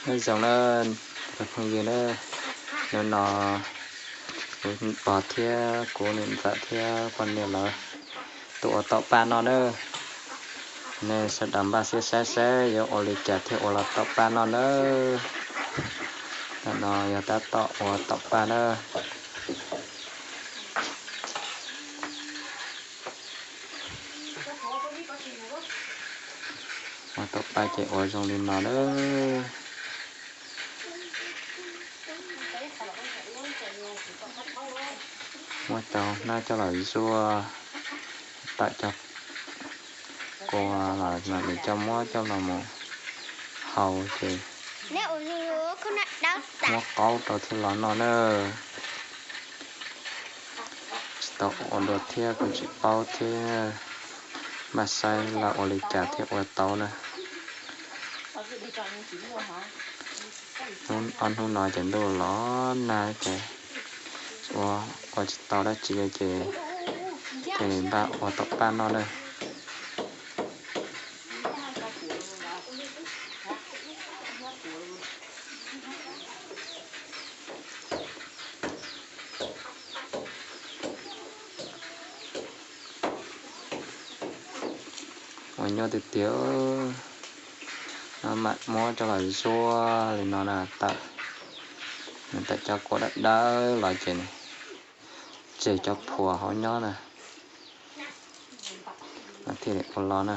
Nyob zoo na, phooj ywg na, hnub no kuv pog thiab kuv niam ntxawm thiab poj niam lawv tuaj ua taum paj noj na. Nej sawv daws npaj siab saib seb yuav ua li cas thiaj ua los taum paj noj na. Ntawm no yog tab tom ua taum paj na. Ua taum paj ces ua zoo li no na. Muab cov hnab coj los zuaj, tawm cov kua los no es coj muab coj los mus hau ces muab qaub rau thiaj los noj na. Tsis tau ua dua thiab kuj tsis paub thiab, npaj saib lawv ua li cas thiaj ua tau na. Ob hnub no ces ntuj los nag ces ua, ua tsis tau dab tsi ces thiaj li npaj ua taum paj noj na. Ua nyuaj tiag tiag, mam muab coj los zuaj li no na, tawm, tawm cov kua dawb dawb los ces tseg cov phuam hauv nyob na, thiaj li ua los na.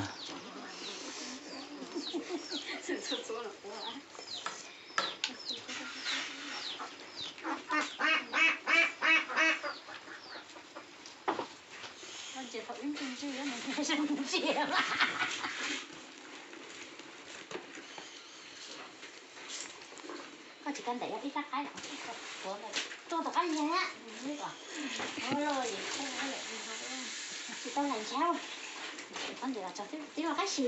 Koj tsis koj ntawm ib rab qaib, tuav ntawm tuaj tus qaib yag, tsis tau hlais ntshav, koj ntawm los tso twb los qab si.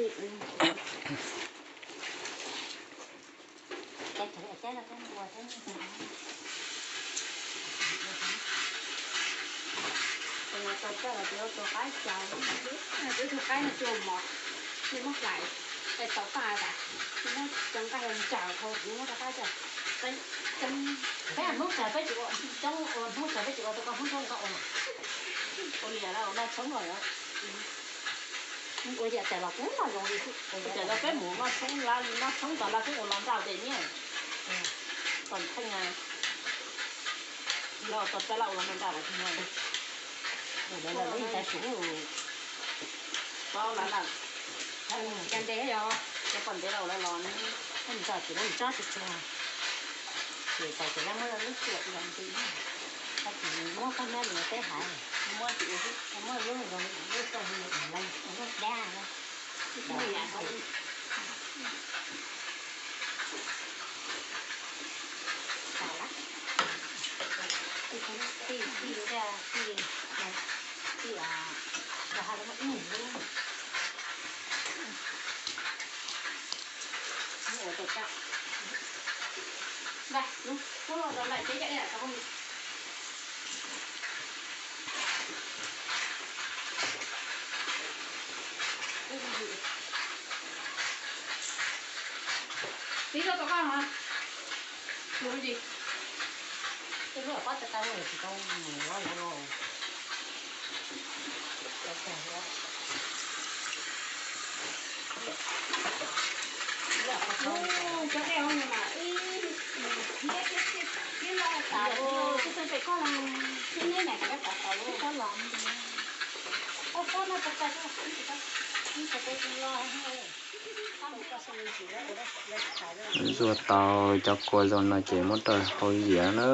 Tus qaib cas, tus qaib no cua mos, muab hlais, tau paj tas, muab cov nqaij ntsawm dhau, muab rov qab coj. Peb hnub tsawg peb tsis ua, coob ua hnub tsawg peb tsis ua, rau koj hnub tshoob koj ua. Ua li lawm noj tshoob los yog. Ua yam tam los kuv noj zoo li xwb. Tam los peb mus noj tshoob, noj tshoob tas lawv kuj ua los nraj tes nyiaj. Tom theej los tom peb lawv ua los nraj los. Lawv lawv ib tas su paub lawv lawm. Cov ntev yog cov poj ntev los lawv los, ntxawm ces lawv tsob tsuag tsuag, ces tau ces lawv muab lawv lub tsuam los ntxiv, tsis muab koj nyob li peb haiv, muab lub zoo lub txoj lub dab. Tib lub tau koj hos. Tus lub tsis, tus lub pob tau tau tsis tau mus los. Cov dej hauv nws mas ib thiab thiab thiab los tau, tsis tau pem koj los thiab neb mas tau los. Zuaj tau cov kua zoo no ces muab rau hauv yias na,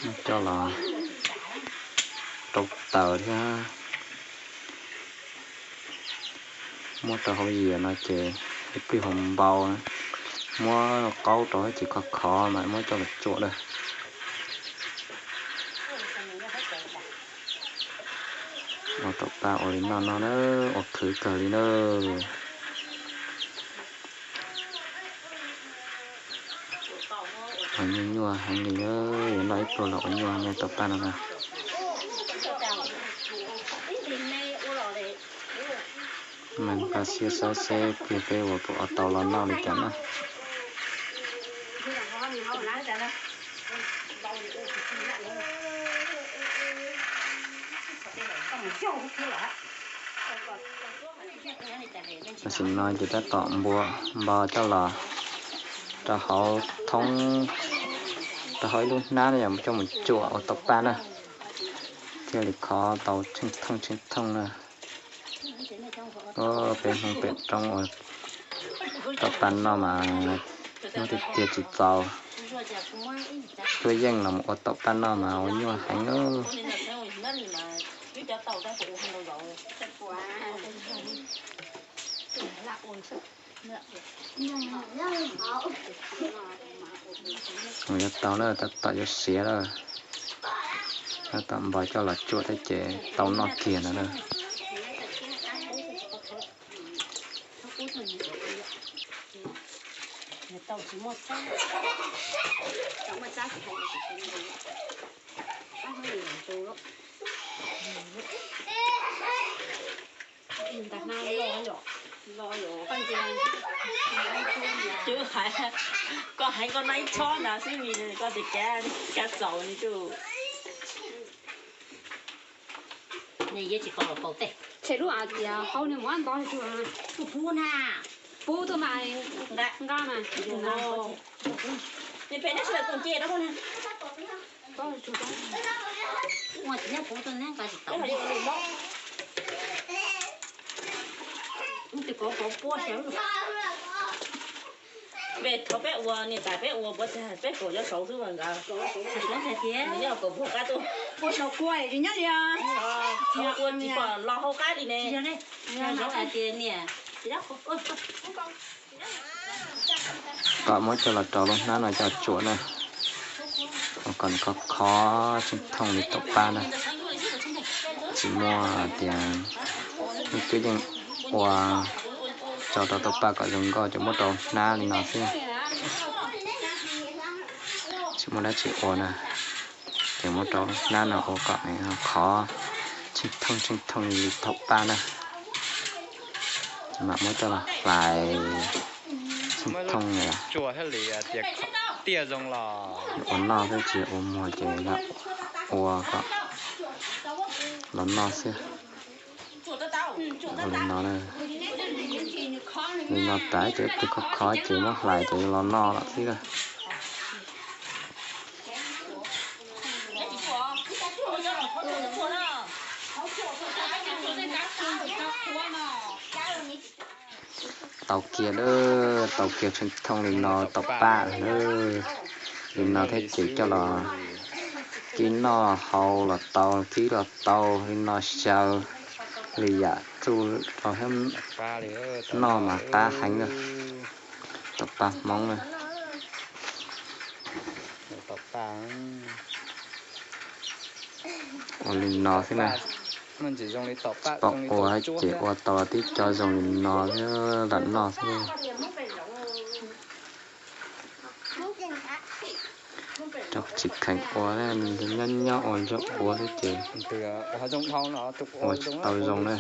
muab coj los rau taws thiab. Muab rau hauv yias no ces ib pliag hauv npau, muab qaub rau ces khov khov mas muab coj los tsuam na. Ua taum paj ua li no no na, ua khwv kawg li na. Ua nyuaj nyuaj heev li na, yuav noj ib pluag los ua nyuaj heev taum paj no na. Mas npaj siab saib seb pliag peb ua puas ua tau los noj li cas na. Tam sim no ces tab tom npua npo coj los rau hauv thoob, rau hauv ib lub hnab no yog coj mus cuam ua tau paj na, thiaj li khov tau tsheej thooj tsheej thooj na. Peb Hmoob pem roob ua tau paj noj mas hnub tiag tiag tsis txaus, cuab yeej los ua tau paj noj mas ua nyuaj heev. Mus yuav tau na, tab tom yuav siav lawm, tab tom npau coj los tsuam thiab ces tau noj kiag no na. Koj hais koj nab ib tshob ntawd xwb, koj tias kav txaus ni. Tshem lub hais tias hauv ni muab ntov, pub na, pub tuaj mas nqa mas. Ua tsis neb pub tuaj neb nqa tsis tau. Tus kov kov puab xyaw. Peb thov peb ua niam tais peb ua puab tag peb kaum yog saud xwb mas nqa. Nyob kaum puab qab tuaj. Puab saud kua tsis nyob li os. Ua tsis pom los hauv qab li ne. Kom muab coj los rau lub hnab no coj tsuam na, ua kom nws khov khov tsheej thooj li taum paj na. Tsis muaj tias ib cuab yeej ua tso rau taum paj kom zoo nkauj ces muab rau hnab li no xwb. Tsis muaj dab tsi ua na, ces muab rau hnab no ua kom khov tsheej thooj tsheej thooj li taum paj na. Mam muab coj los hlais tsheej thooj li. Ua noj xwb tsis ua muag ces yog ua kom los noj xwb. Ua li no, li no tas ces ib pliag khov khov ces muab hlais ces los noj lawm xwb. Tau kiag lawm, tau kiag tsheej thooj li no taum paj lawm. Li no thiab ces coj los kib noj hau los tau, kib los tau li no xyaw li yam txuj rau thiab noj mas qab heev na. Taum paj Hmoob na. Ua li no xwb na. Tsis paub ua ces ua tau tib co zoo li no xwb lam noj xwb. Rau tsis kheev ua, nyob nyob ua ntsuag ua xwb ces ua tsis tau zoo na.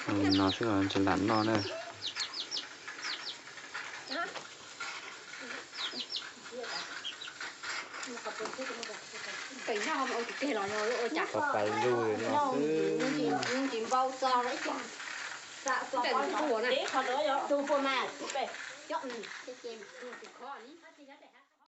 Ua li no xwb los tsis lam noj na. Pais lug no xwb.